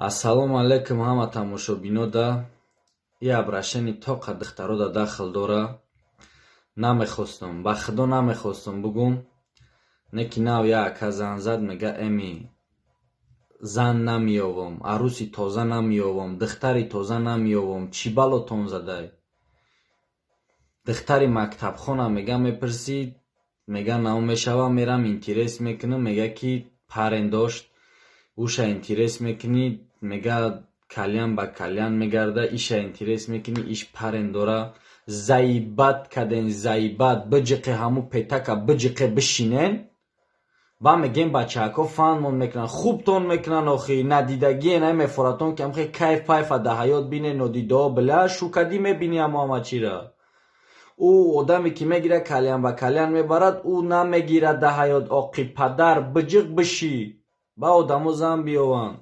Ассалому алайкум, ҳама тамошобинода. И обращение тоқа духтарода дахл дора. Намехостум, ба худо, намехостум бугум, не ки нав як ака зан зад, мега: «Эми зан намеёвам, арӯси тоза намеёвам, духтари тоза намеёвам. Чӣ балотон задай?» Духтари мактабхона, мега, мепурсӣ, мега, нав мешава, мерам, интерес мекунам, мега, ки парень дошт, уша интерес мекунӣ, мега, кальян ба кальян мегарда, иша интерес мекунӣ, иш парень дора. Заебать каден, заебать. Биҷиқе, ҳаму петака биҷиқе, бишинен. Ба мегем, бачаҳако фанмон мекунанд, хубтон мекунанд. Охи надидагие намефоратон, ки ҳамхе кайф пайфа да ҳаёт бине. Нодидао била шукадӣ мебини ҳамо ҳама чира. Ӯ одаме ки мегирад, кальян ба кальян мебарад, ӯ намегирад да ҳаёт. Оқи падар, биҷиқ, бишӣ, ба одамо зан биёванд.